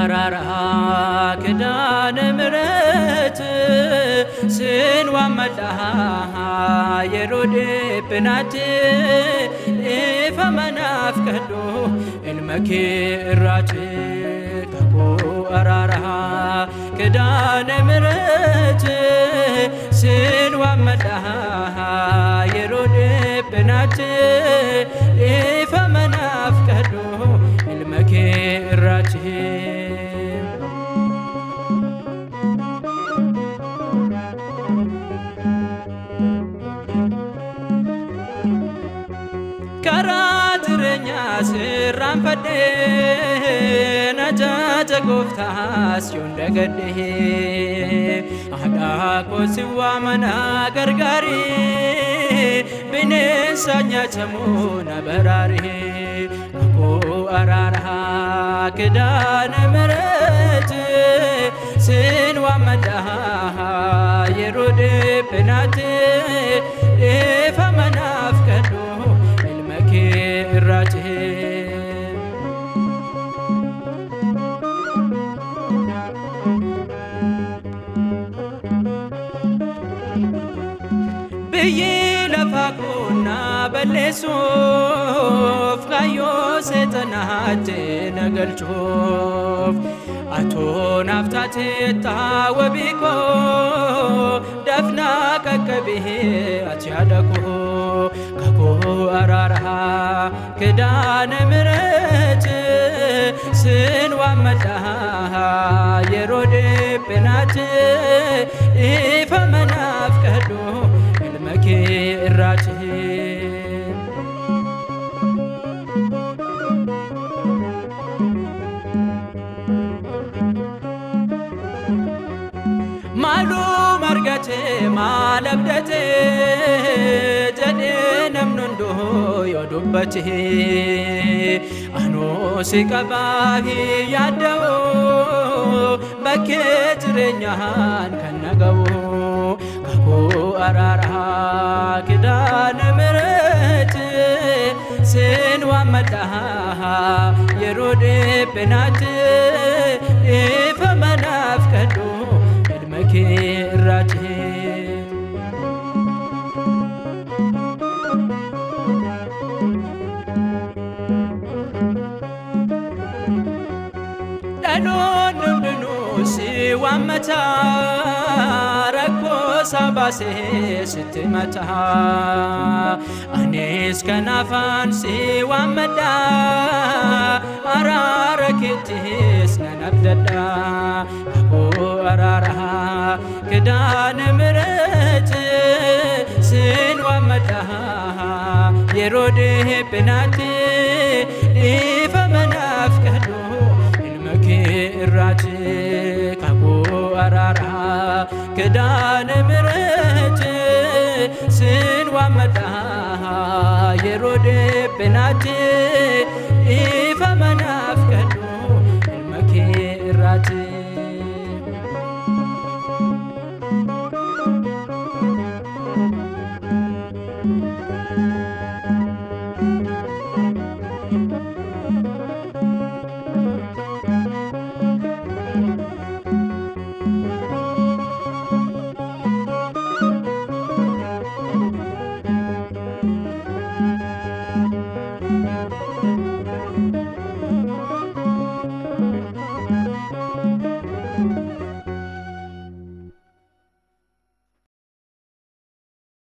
Araaraa Kidaane ምህረት sin waammadha yeroo dhiphinaatti dhiifama naaf kadhu ilma kee irraati. Kakuu araaraa Kidaane ምህረት sin waammadha yeroo dhiphinaatti dhiifama naaf kadhu ilma kee irraati. Karaa jireenyaa sirraanfadhee najaja gooftaas yoon dagadhee haadhaa koo si waamana gargaaree bineensa nyaatamuu na baraaree. Kakuu araaraa Kidaane ምህረት sin waammadha yeroo dhiphinaatti dhiifama naaf kadhu ilma kee irraati. Biyyi lafaa kun na balleessuuf kaayyoo seexanaatti na galchuuf atoo naaf taateetta wabii koo dafnaa qaqqabee ati yaada koo. Kakuu araaraa Kidaane ምህረት sin waammadha yeroo dhiphinaatti dhiifama naaf kadhu ilma kee irraati. Maalum argate maal abdate jedhee namni hunduu yoo dubbate anuu si qabaa hin yaadda'u bakkee jireenyaan kan na ga'u. Kakuu araaraa Kidaane ምህረት sin waammadha yeroo dhiphinaatti dhiifama naaf kadhu ilma kee irraati. Dhaloonni hundinuu si waammata rakkoo isaa baasee sitti mata. Anis kanaafaan si waammadha araara keettis nan abdadha. Kakuu araaraa Kidaane ምህረት sin waammadha yeroo dhiphinaatti dhiifama naaf kadhu ilma kee irraati. Kakuu araaraa Kidaane ምህረት sin waammadha yeroo dhiphinaatti dhiifama naaf kadhu ilma kee irraati.